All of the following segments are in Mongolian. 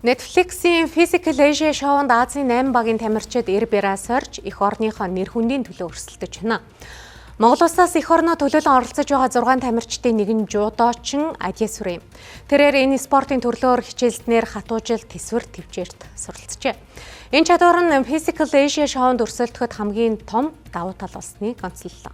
Netflix-ийн Physical Asia шоунд Азийн 8 багийн тамирчид эр бэраа сорж эх орныхоо нэр хүндийн төлөө өрсөлдөж байна. Монгол улсаас эх орноо төлөөлөн оролцож байгаа 6 тамирчдын нэг нь жудочин Адьясүр юм. Тэрээр энэ спортын төрлөөр хичээлснээр хатуужил төсвөр төвчээрт суралцжээ. Энэ чадвар нь Physical Asia шоунд өрсөлдөхөд хамгийн том давуу тал болсныг онцлолоо.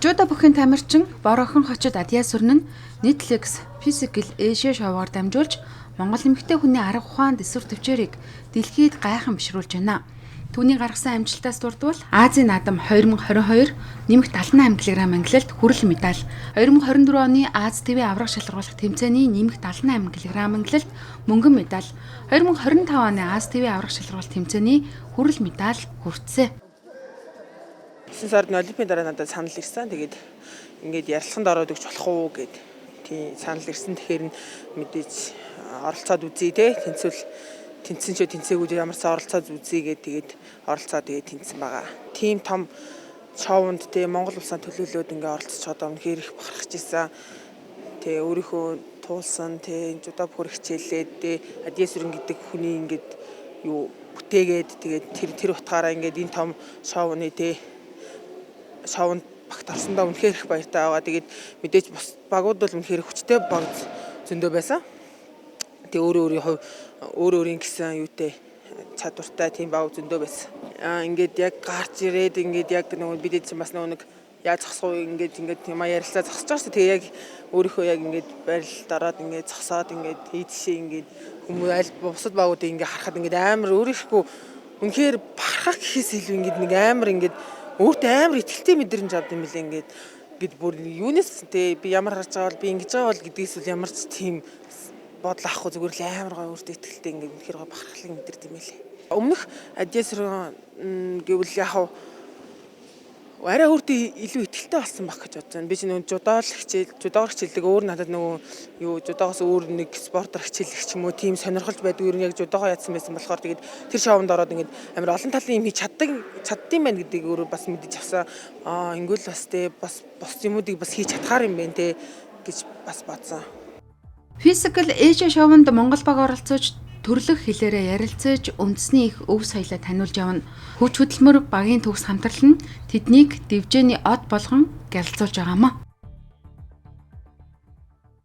Жудо бүхийн тамирчин Бороохон хочид Адьясүрэн нь Netflix Physical Asia шоугаар дамжуулж Монгол эмэгтэй хүний арга ухаан төсвөр төвчээрийг дэлхийд гайхан бишрүүлж байна. Түүний гаргасан амжилтаас дурдвал Азийн наадам 2022 нэмэх 78 кг ангилалд хүрэл медаль, 2024 оны Ази ТV аварга шалгаруулах тэмцээний нэмэх 78 кг ангилалд мөнгөн медаль, 2025 оны Ази ТV аварга шалгаруулах тэмцээний хүрэл медаль хүртсэн. 9 сард нь олимпийн дараа надад санал ирсэн. Тэгээд ингээд ярилцлаганд ороод өгч болох уу гэд тийм санал ирсэн. Тэгэхээр нь мэдээж оролцоод үзье те. Тэнцвэл тэнцсэн ч тэнцээгүй ямар ч оролцоод үзье гэд тэгээд оролцоод тэгээд тэнцсэн байгаа. Тийм том шоунд те Монгол улсаа төлөөлөөд ингээд оролцож байгаа үнэхээр их бахархаж ирсэн. Тэ өөрийнхөө туулсан те жудо бүхэр хичээлээд те Адьясүрэн гэдэг хүний ингээд юу бүтээгээд тэгээд тэр утгаараа ингээд энэ том шоуны те шоунд багт орсондоо үнэхээр их баяртай байгаа. Тэгээд мэдээж бус багууд бол үнэхээр хүчтэй баг зөндөө байсан. Тэгээ өөрөө өөрийн хувь өөр өөрийн гэсэн юутэй чадвартай тийм баг зөндөө байсан. Аа ингээд яг гарч ирээд ингээд яг нөгөө бид чинь бас нөгөө нэг яаж зогсох вэ ингээд юм ярилцаа зогсож байгаа шүү. Тэгээ яг өөрийнхөө яг ингээд барилд ороод ингээд зогсоод ингээд ийдшээ ингээд хүмүүс аль бусад багуудыг ингээд харахад ингээд амар өөрийнхөө үнэхээр бахархах гэхээс илүү ингээд нэг амар ингээд өөртөө амар итгэлтэй мэдрэмж авд юм билээ ингээд гэд бүр юунаас те би ямар харж байгаа бол би ингэж байгаа бол гэдгээс үл ямар ч тийм бодол авахгүй зүгээр л амар гой өөртөө итгэлтэй ингээд үнэхээр гой бахархлыг мэдэрд юм билээ. Өмнөх Адьясрын гэвэл яг арай өөртөө илүү итгэлтэй болсон баг гэж бодож байна. Би чинь нөгөө жудоол хичээл, жудоогоор хичээлдэг өөр надад нөгөө юу жудоогоос өөр нэг спортоор хичээлэх ч юм уу тийм сонирхолж байдаг. Ер нь яг жудоогоо яатсан байсан болохоор тэгээд тэр шоунд ороод ингээд амар олон талын юм хийж чаддсан байна гэдгийг өөрөө бас мэдэж авсан. Аа ингэвэл бас те бас бус юмудыг бас хийж чадхаар юм байна те гэж бас бодсон. Physical Asia шоунд Монгол баг оролцож төрлөх хэлээрээ ярилцаж үндэсний их өв соёлоо таниулж явна. Хүч хөдөлмөр багийн төгс хамтрал нь тэднийг дэвжээний од болгон гялалзуулж байгаамаа.